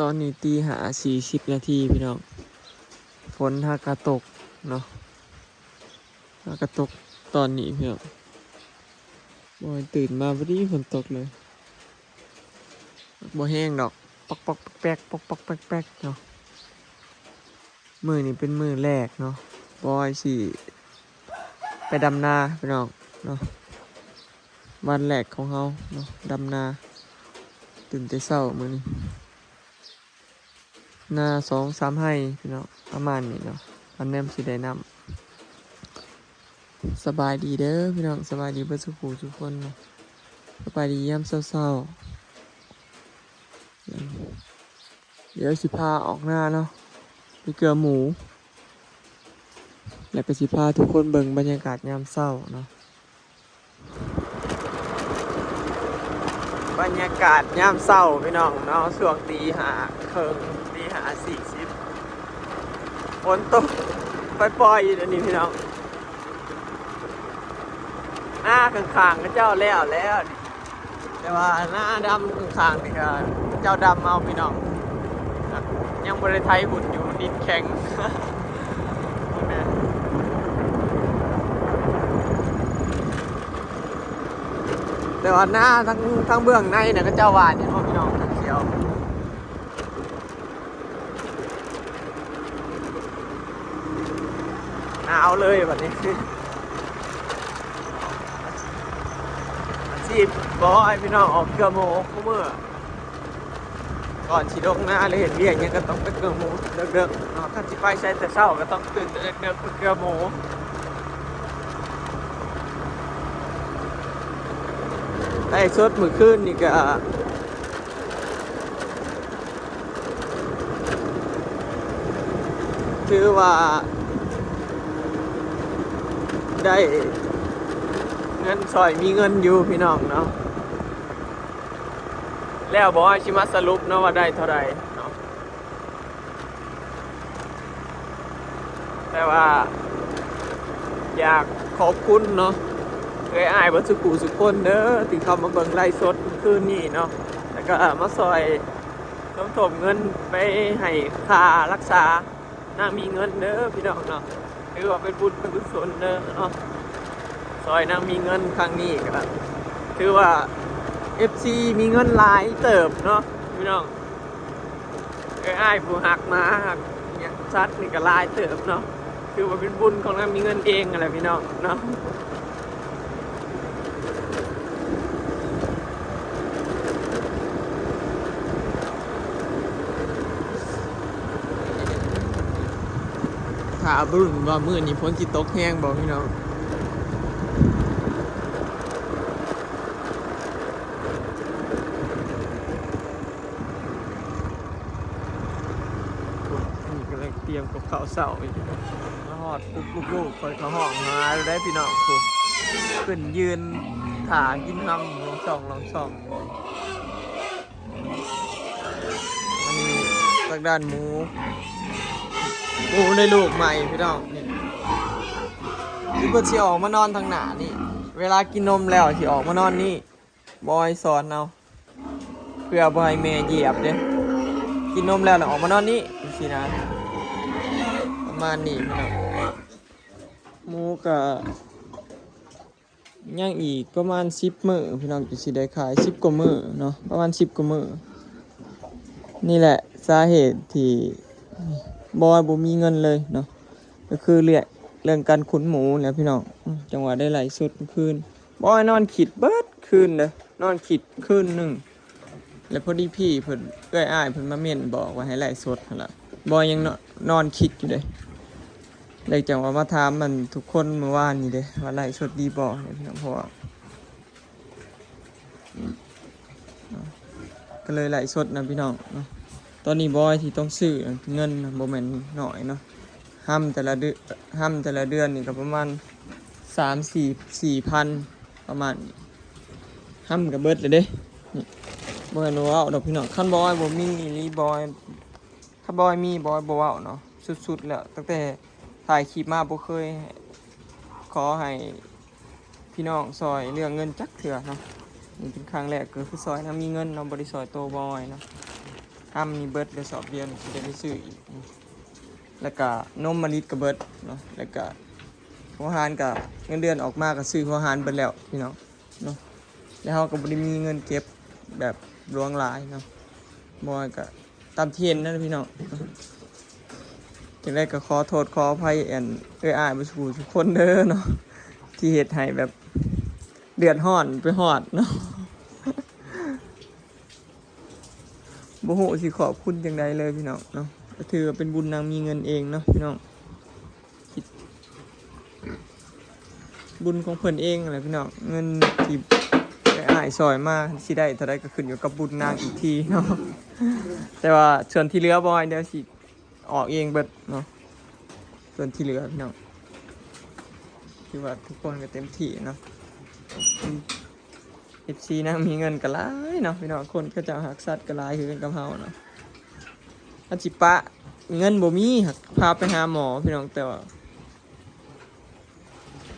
ຕອນນີ້ຕີຫ້າສີ່ສິບນາທີພີ່ນ້ອງ ຝົນຫາກະຕົກເນາະ ຫາກະຕົກຕອນນີ້ພີ່ນ້ອງ ບອຍຕື່ນມາພໍດີຝົນຕົກເລີຍ ບໍ່ແຮງດອກ ປອກໆແປກໆ ປອກໆແປກໆເນາະ. ມື້ນີ້ເປັນມື້ແລກເນາະ ບອຍຊິໄປດຳນາພີ່ນ້ອງເນາະ ວັນແລກຂອງເຮົາເນາະ ດຳນາ ຕື່ນແຕ່ເຊົ້າມື້ນີ້ ນາສອງສາມໄຮ່ພີ່ນ້ອງ ປະມານນີ້ເນາະ ອັນແນມຊິໄດ້ນຳ. ສະບາຍດີເດີພີ່ນ້ອງ ສະບາຍດີເບິດສູ່ຜູ້ສູ່ຄົນເນາະ ສະບາຍດີຍາມເຊົ້າໆ. ດຽວຊິພາອອກໜ້າເນາະ ໄປເກືອໝູ ແລ້ວກໍຊິພາທຸກຄົນເບິ່ງບັນຍາກາດຍາມເຊົ້າເນາະ ບັນຍາກາດຍາມເຊົ້າພີ່ນ້ອງເນາະ ຊ່ວງຕີຫ້າເຄິ່ງ ຕີຫ້າສີ່ສິບ ຝົນຕົກປ່ອຍໆຢູ່ດຽວນີ້ພີ່ນ້ອງ. ນາຂ້າງໆເຂົາເຈົ້າແລ້ວແລ້ວນີ້ ແຕ່ວ່ານາດຳຂ້າງໆນີ້ກໍເຂົາເຈົ້າດຳເອົາພີ່ນ້ອງ ຍັງບໍ່ໄດ້ໄຖຫຸ່ນຢູ່ ດິນແຂງ ແຕ່ວ່ານາທາງ ທາງເບື້ອງໃນນະ ເຂົາເຈົ້າຫວ່ານ ເຫັນບໍ່ພີ່ນ້ອງ ຂຽວ. ໜາວເລີຍບັດນີ້ ອາຊີບບອຍພີ່ນ້ອງ ອອກເກືອໝູຄູ່ມື້ ກ່ອນຊິລົງນາ ຫຼື ເຮັດວຽກຫຍັງກໍຕ້ອງໄປເກືອໝູເດິກໆເນາະ ຄັນຊິໄປໃສແຕ່ເຊົ້າກໍຕ້ອງຕື່ນແຕ່ເດິກໆ ໄປເກືອໝູ. ໄລຟ໌ສົດມື້ຄືນນີ້ກໍ ຖືວ່າໄດ້ເງິນ ຊ່ອຍມີເງິນຢູ່ພີ່ນ້ອງເນາະ ແລ້ວບໍ່ ຊິມາສະຫຼຸບເນາະວ່າໄດ້ເທົ່າໃດເນາະ. ແຕ່ວ່າຢາກຂອບຄຸນເນາະ ເອື້ອຍອ້າຍເບິດສູ່ຜູ້ສູ່ຄົນເດີ ທີ່ເຂົ້າມາເບິ່ງໄລຟ໌ສົດຄືນນີ້ເນາະ ແລ້ວກໍມາຊ່ອຍສົມທົບເງິນໄປໃຫ້ຄ່າລັກສານາງມີເງິນເດີພີ່ນ້ອງເນາະ ຖືວ່າເປັນບຸນເປັນກຸສົນເດີເນາະ ຊ່ອຍນາງມີເງິນຄັ້ງນີ້ກໍຖືວ່າເອັຟຊີມີເງິນຫຼາຍເຕີບເນາະພີ່ນ້ອງ. ເອື້ອຍອ້າຍຜູ້ຮັກໝາຮັກຫຍັງສັດນີ້ກໍຫຼາຍເຕີບເນາະ ຖືວ່າເປັນບຸນຂອງນາງມີເງິນເອງຫັ້ນແຫຼະພີ່ນ້ອງເນາະ. ຖ້າເບິ່ງວ່າມື້ນີ້ຝົນຊິຕົກແຮງບໍ່ພີ່ນ້ອງ. ນີ້ກຳລັງຕຽມກັບເຂົ້າເຊົ້າຢູ່ ມາຮອດປຸບ ລູກໆຂ້ອຍກໍຮ້ອງຫາແລ້ວເດ້ພີ່ນ້ອງ ຜູ້ຂຶ້ນຢືນຖ້າກິນຮຳລອງຊ່ອງ ລອງຊ່ອງ. ອັນນີ້ທາງດ້ານໝູ ໝູໄດ້ລູກໃໝ່ພີ່ນ້ອງ ນີ້ ຄືເພິ່ນຊິອອກມານອນທາງໜ້ານີ້ ເວລາກິນນົມແລ້ວຊິອອກມານອນນີ້ ບອຍສອນເອົາ ເພື່ອບໍ່ໃຫ້ແມ່ຢຽບເດ້ ກິນນົມແລ້ວລະອອກມານອນນີ້ ຈັ່ງຊີ້ນະ ປະມານນີ້ພີ່ນ້ອງ. ໝູກະຍັງອີກປະມານສິບມື້ພີ່ນ້ອງ ຈຶ່ງຊິໄດ້ຂາຍ ສິບກວ່າມື້ເນາະ ປະມານສິບກວ່າມື້. ນີ້ແຫຼະສາເຫດທີ່ບອຍບໍ່ມີເງິນເລີຍເນາະ ກໍຄືເລື່ອງ ເລື່ອງການຂຸນໝູແຫຼະພີ່ນ້ອງ ອືມ ຈັ່ງວ່າໄດ້ໄລຟ໌ສົດມື້ຄືນ ບອຍນອນຄິດເບິດຄືນເດີ ນອນຄິດຄືນໜຶ່ງ ແລ້ວພໍດີພີ່ເພິ່ນ ເອື້ອຍອ້າຍເພິ່ນມາເມັ້ນບອກວ່າໃຫ້ໄລຟ໌ສົດຫັ້ນລະ ບອຍຍັງນອນ ນອນຄິດຢູ່ເດ້ ເລີຍຈັ່ງວ່າມາຖາມມັນທຸກຄົນມື້ວານນີ້ເດ້ ວ່າໄລຟ໌ສົດດີບໍ່ ເພາະວ່າ ກໍເລີຍໄລຟ໌ສົດນະພີ່ນ້ອງເນາະ. ຕອນນີ້ບອຍທີ່ຕ້ອງຊື້ເງິນນະ ບໍ່ແມ່ນໜ້ອຍເນາະ ຮຳແຕ່ລະເດືອນ ຮຳແຕ່ລະເດືອນນີ້ກໍປະມານສາມສີ່ ສີ່ພັນ ປະມານນີ້ ຮຳກໍເບິດແລ້ວເດ້. ນີ້ ບໍ່ແມ່ນວ່າເວົ້າດອກພີ່ນ້ອງ ຄັນບອຍບໍ່ມີອີ່ຫຼີ ບອຍ ຄັນບອຍມີ ບອຍບໍ່ເວົ້າເນາະ ສຸດໆແລ້ວ ຕັ້ງແຕ່ຖ່າຍຄລິບມາບໍ່ເຄີຍຂໍໃຫ້ ພີ່ນ້ອງຊ່ອຍເລື່ອງເງິນຈັກເທື່ອເນາະ ນີ້ເປັນຄັ້ງແລກ ກໍຄືຊ່ອຍນາງມີເງິນເນາະ ບໍ່ໄດ້ຊ່ອຍໂຕບອຍເນາະ. ຮຳນີ້ເບິດກະສອບດຽວ ຊິໄດ້ໄປຊື້ອີກ. ແລ້ວກະນົມມະລິດກະເບິດເນາະ ແລ້ວກະຫົວຫານກະ ເງິນເດືອນອອກມາກະຊື້ຫົວຫານເບິດແລ້ວພີ່ນ້ອງເນາະ. ແລ້ວເຮົາກະບໍ່ໄດ້ມີເງິນເກັບແບບຫຼວງຫຼາຍເນາະ ບໍ່ກະຕາມທີ່ເຫັນນັ້ນແຫຼະພີ່ນ້ອງ. ຈັ່ງໃດກະຂໍໂທດຂໍອະໄພ ອັນ ເອື້ອຍອ້າຍເບິດສູ່ຜູ້ສູ່ຄົນເດີເນາະ ທີ່ເຮັດໃຫ້ແບບເດືອດຮ້ອນໄປຮອດເນາະ. ບໍ່ຮູ້ຊິຂອບຄຸນຈັ່ງໃດເລີຍພີ່ນ້ອງເນາະ. ກະຖືວ່າເປັນບຸນນາງມີເງິນເອງເນາະພີ່ນ້ອງ ຄິດ ບຸນຂອງເພິ່ນເອງຫັ້ນແຫຼະພີ່ນ້ອງ. ເງິນທີ່ອ້າຍຊ່ອຍມາ ຊິໄດ້ເທົ່າໃດກະຂຶ້ນຢູ່ກັບບຸນນາງອີກທີເນາະ. ແຕ່ວ່າສ່ວນທີ່ເຫຼືອບໍ່ ດຽວຊິອອກເອງເບິດເນາະ ສ່ວນທີ່ເຫຼືອພີ່ນ້ອງ. ຖືວ່າທຸກຄົນກະເຕັມທີ່ເນາະ. ເອັຟຊີນາງມີເງິນກະຫຼາຍເນາະພີ່ນ້ອງ ຄົນເຂົາເຈົ້າຮັກສັດກະຫຼາຍຄືກັນກັບເຮົາເນາະ. ຄັນຊິປະ ເງິນບໍ່ມີ ຫາກພາໄປຫາໝໍພີ່ນ້ອງ ແຕ່ວ່າ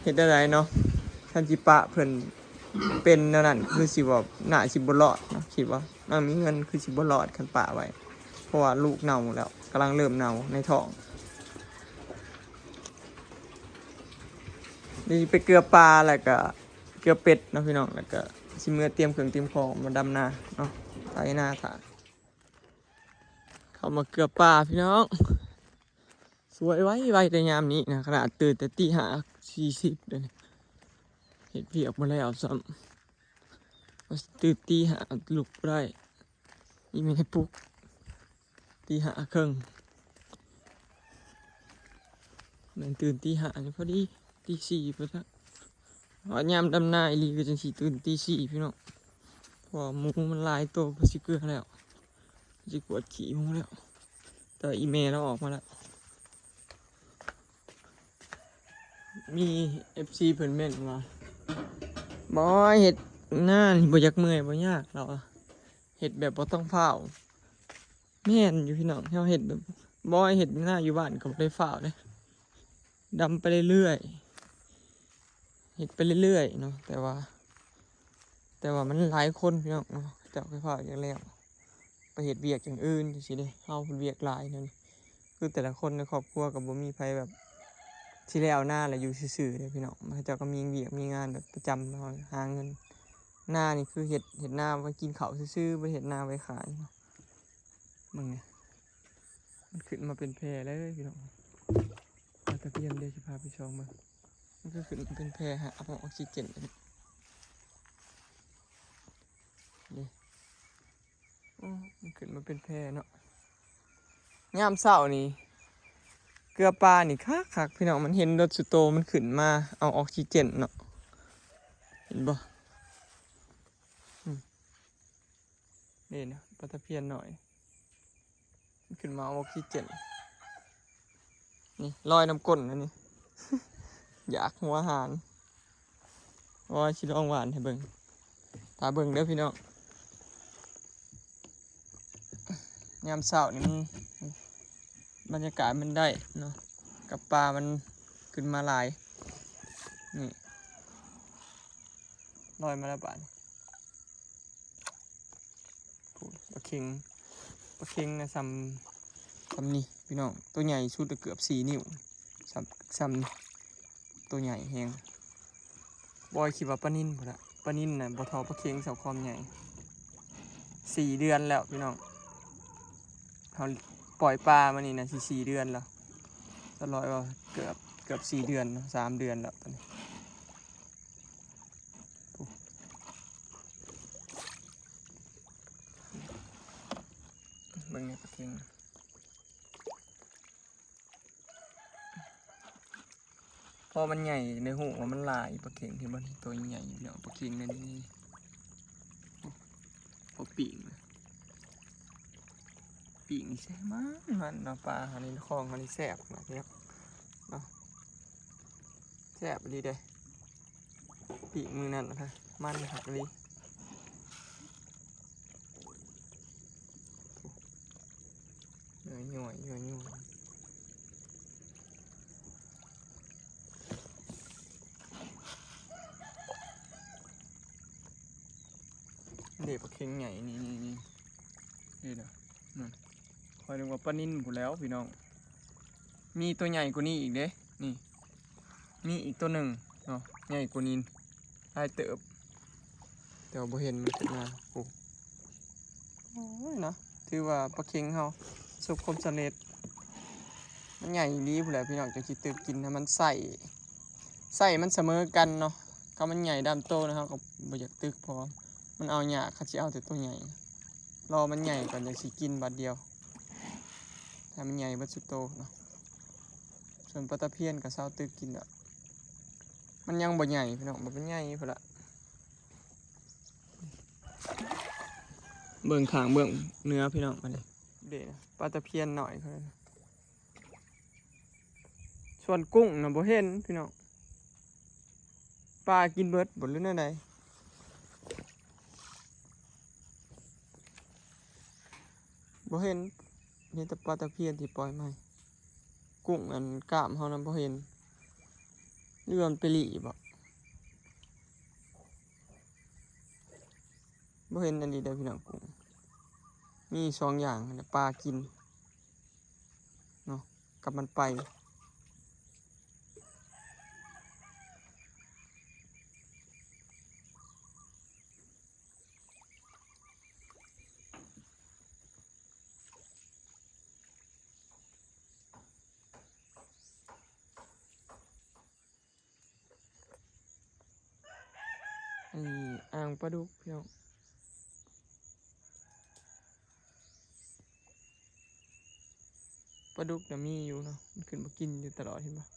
ເຮັດແນວໃດເນາະ ຄັນຊິປະເພິ່ນເປັນແນວນັ້ນ ຄືຊິແບບໜ້າຊິບໍ່ລອດເນາະ. ຄິດວ່ານາງມີເງິນຄືຊິບໍ່ລອດຄັນປະໄວ້ ເພາະວ່າລູກເນົ່າແລ້ວ ກຳລັງເລີ່ມເນົ່າໃນທ້ອງ. ນີ້ໄປເກືອປາ ແລ້ວກະ ເກືອເປັດເນາະພີ່ນ້ອງ ແລ້ວກະຊິເມືອຕຽມເຄື່ອງຕຽມຂອງມາດຳນາເນາະ ໄຖນາຖ້າ. ເຂົ້າມາເກືອປາພີ່ນ້ອງ ສວຍໄວໆ ແຕ່ຍາມນີ້ນະ ຂະໜາດຕື່ນແຕ່ຕີຫ້າສີ່ສິບເດ້ ເຮັດວຽກບໍ່ແລ້ວຊ້ຳ ວ່າຊິຕື່ນຕີຫ້າລຸກບໍ່ໄດ້ ອີ່ແມ່ປຸກ ຕີຫ້າເຄິ່ງ ແມ່ນຕື່ນຕີຫ້ານີ້ພໍດີ ຕີສີ່ພຸ້ນຊະ. ວ່າຍາມດຳນາອີ່ຫຼີກະຈັ່ງຊິຕື່ນຕີສີ່ພີ່ນ້ອງ ເພາະວ່າໝູມັນຫຼາຍໂຕ ເພິ່ນຊິເກືອແລ້ວ ຊິກວດຂີ້ໝູແລ້ວ. ແຕ່ວ່າອີ່ແມ່ລາວອອກມາແລ້ວ. ມີເອັຟຊີເພິ່ນເມັ້ນວ່າ ບອຍເຮັດນານີ້ບໍ່ຢາກເມື່ອຍບໍ່ຍາກ ລາວວ່າ ເຮັດແບບບໍ່ຕ້ອງຟ້າວ. ແມ່ນຢູ່ພີ່ນ້ອງ ເຮົາເຮັດແບບ ບອຍເຮັດນາຢູ່ບ້ານກະບໍ່ໄດ້ຟ້າວເດ້ ດຳໄປເລື້ອຍໆ ເຮັດໄປເລື້ອຍໆເນາະ. ແຕ່ວ່າ ແຕ່ວ່າມັນຫຼາຍຄົນພີ່ນ້ອງເນາະ ເຂົາເຈົ້າໄຟຟ້າວຢາກແລ້ວ ໄປເຮັດວຽກຢ່າງອື່ນຈັ່ງຊີ້ເດ້ ເຮົາເຮັດວຽກຫຼາຍແນວນີ້ ຄືແຕ່ລະຄົນໃນຄອບຄົວກະບໍ່ມີໃຜແບບ ຊິແລ້ວນາແລ້ວຢູ່ຊື່ໆເດ້ພີ່ນ້ອງ. ເຂົາເຈົ້າກະມີວຽກມີງານແບບປະຈຳ ຫາເງິນ. ນານີ້ຄືເຮັດ ເຮັດນາໄວ້ກິນເຂົ້າຊື່ໆ ບໍ່ໄດ້ເຮັດນາໄວ້ຂາຍ. ເບິ່ງນີ້ ມັນຂຶ້ນມາເປັນແພເລີຍພີ່ນ້ອງ. ປາຕະພຽນ ດຽວຊິພາໄປສ່ອງເບິ່ງ ມັນຄືຂຶ້ນມາເປັນແພ ຫາເອົາອອກຊີເຈນ ນີ້ ໂອ້ ມັນຂຶ້ນມາເປັນແພເນາະ. ຍາມເຊົ້ານີ້ ເກືອປານີ້ຄັກໆ ພີ່ນ້ອງ ມັນເຫັນລົດສຸໂຕ ມັນຂຶ້ນມາເອົາອອກຊີເຈນເນາະ ເຫັນບໍ່? ອືມ ນີ້ນະ ປາຕະພຽນນ້ອຍ ມັນຂຶ້ນມາເອົາອອກຊີເຈນ. ນີ້ລອຍນຳກົ້ນອັນນີ້ ຢາກຫົວອາຫານ. ໂອ້ຍ ຊິລອງຫວ່ານໃຫ້ເບິ່ງ ຖ້າເບິ່ງເດີພີ່ນ້ອງ. ຍາມເຊົ້ານີ້ມັນ ບັນຍາກາດມັນໄດ້ເນາະ ກັບປາມັນຂຶ້ນມາຫຼາຍ. ນີ້ ລອຍມາແລ້ວບາດນີ້. ໂອ້ ປາເຄັງ ປາເຄັງນະ ສ່ຳ ສ່ຳນີ້ພີ່ນ້ອງ ໂຕໃຫຍ່ສຸດກະເກືອບສີ່ນິ້ວ ສ່ຳ ສ່ຳນີ້ ໂຕໃຫຍ່ແຮງ. ບອຍຄິດວ່າປານິນພຸ້ນລະ ປານິນນະບໍ່ທໍ່ປາເຄັງຊ້ຳ ຄວາມໃຫຍ່. ສີ່ເດືອນແລ້ວພີ່ນ້ອງ ເຮົາປ່ອຍປາມານີ້ນະ ຊິສີ່ເດືອນແລ້ວ. ຕະຫຼອດວ່າເກືອບ ເກືອບສີ່ເດືອນເນາະ ສາມເດືອນແລ້ວຕອນນີ້. ເບິ່ງນີ້ປາເຄັງ ພໍມັນໃຫຍ່ໄດ້ຮູ້ວ່າມັນຫຼາຍ. ປາເຄັງທີ່ມັນໂຕໃຫຍ່ຢູ່ເນາະ ປາເຄັງໃນນີ້ ໂອ້ ພໍປີ້ງ ປີ້ງນີ້ແຊບ ມັນ ມັນເນາະ. ປາເຮົານີ້ ຂອງເຮົານີ້ແຊບຂະໜາດນີ້ເນາະ ແຊບອີ່ຫຼີເດ້. ປີ້ງມື້ນັ້ນນະ ມັນຄັກອີ່ຫຼີ ເນື້ອຫຍ້ອຍໆ. ເດ້ ປາເຄັງໃຫຍ່ ນີ້ ນີ້ ນີ້ ນີ້ນະ. ນັ້ນ ຂ້ອຍນຶກວ່າປານິນພຸ້ນແຫຼ້ວພີ່ນ້ອງ. ມີຕົວໃຫຍ່ກວ່ານີ້ອີກເດ້ ນີ້ ມີອີກຕົວໜຶ່ງເນາະ ໃຫຍ່ກວ່ານີ້ຫຼາຍເຕີບ ແຕ່ວ່າບໍ່ເຫັນມັນຂຶ້ນມາ. ໂອ້ ໂອ້ຍເນາະ ຖືວ່າປາເຄັງເຮົາປະສົບຄວາມສຳເລັດ. ມັນໃຫຍ່ອີ່ຫຼີພຸ້ນແຫຼະພີ່ນ້ອງ ຈັ່ງຊິຕຶກກິນໃຫ້ມັນໄຊ ໄຊມັນສະເໝີກັນເນາະ. ຄັນມັນໃຫຍ່ດຳໂຕນະ ເຮົາກໍບໍ່ຢາກຕຶກ ເພາະວ່າມັນເອົາຍາກ ຄັນຊິເອົາແຕ່ໂຕໃຫຍ່. ລໍມັນໃຫຍ່ກ່ອນຈັ່ງຊິກິນບາດດຽວ ໃຫ້ມັນໃຫຍ່ເບິດຊຸດໂຕເນາະ. ສ່ວນປາຕະພຽນກໍເຊົາຕຶກກິນແລ້ວ ມັນຍັງບໍ່ໃຫຍ່ພີ່ນ້ອງ ມັນໃຫຍ່ພຸ້ນລະ. ເບິ່ງຂ້າງເບື້ອງເໜືອພີ່ນ້ອງ ມານີ້ເດ້ນະ ປາຕະພຽນນ້ອຍເຂົາ. ສ່ວນກຸ້ງນະບໍ່ເຫັນພີ່ນ້ອງ ປາກິນເບິດບໍ່ ຫຼືແນວໃດ ບໍ່ເຫັນ. ມີແຕ່ປາຕະພຽນທີ່ປ່ອຍໃໝ່ ກຸ້ງອັນກ້າມເຮົານະບໍ່ເຫັນ ຫຼືວ່າມັນໄປລີ້ບໍ ບໍ່ເຫັນອັນນີ້ເດ້ພີ່ນ້ອງ. ກຸ້ງມີສອງຢ່າງຫັ້ນແຫຼະ ປາກິນເນາະ ກັບມັນໄປ. ອັນນີ້ອ່າງປາດຸກພີ່ນ້ອງ ປາດຸກນະມີຢູ່ເນາະ ມັນຂຶ້ນມາກິນຢູ່ຕະຫຼອດ ເຫັນບໍ່?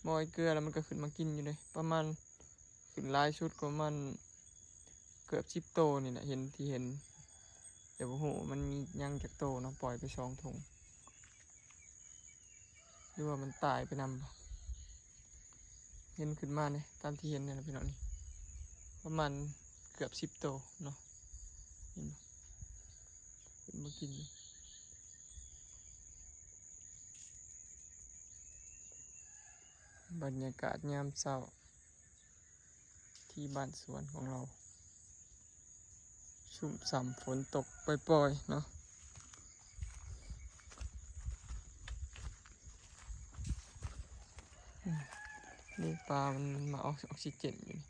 ມອຍເກືອແລ້ວມັນກໍຂຶ້ນມາກິນຢູ່ເດ້ ປະມານ ຂຶ້ນຫຼາຍສຸດກໍປະມານເກືອບສິບໂຕນີ້ແຫຼະ ເຫັນທີ່ເຫັນ ແຕ່ບໍ່ຮູ້ວ່າມັນມີຍັງຈັກໂຕເນາະ ປ່ອຍໄປສອງຖົງ ຫຼືວ່າມັນຕາຍໄປນຳ. ເຫັນຂຶ້ນມານີ້ ຕາມທີ່ເຫັນນີ້ແຫຼະພີ່ນ້ອງ ນີ້ປະມານເກືອບສິບໂຕເນາະ ເຫັນບໍ່? ຂຶ້ນມາກິນຢູ່. ບັນຍາກາດຍາມເຊົ້າ ທີ່ບ້ານສວນຂອງເຮົາ ຊຸ່ມຊ່ຳຝົນຕົກປ່ອຍໆເນາະ. ນີ້ປາມັນມາອອກອອກຊີເຈນຢູ່ນີ້.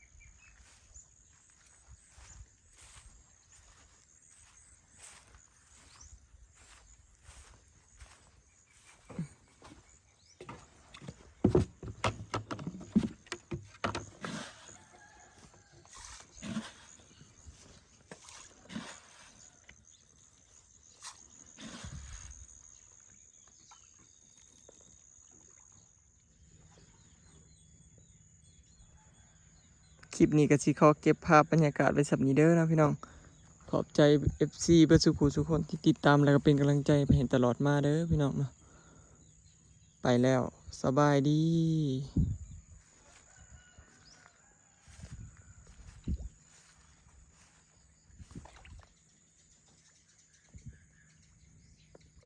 ຄລິບນີ້ກໍຊິຂໍເກັບພາບບັນຍາກາດໄວ້ສ່ຳນີ້ເດີເນາະພີ່ນ້ອງ. ຂອບໃຈເອັຟຊີເບິດສູ່ຜູ້ສູ່ຄົນທີ່ຕິດຕາມ ແລ້ວກໍເປັນກຳລັງໃຈໃຫ້ຕະຫຼອດມາເດີພີ່ນ້ອງເນາະ. ໄປແລ້ວ ສະບາຍດີ.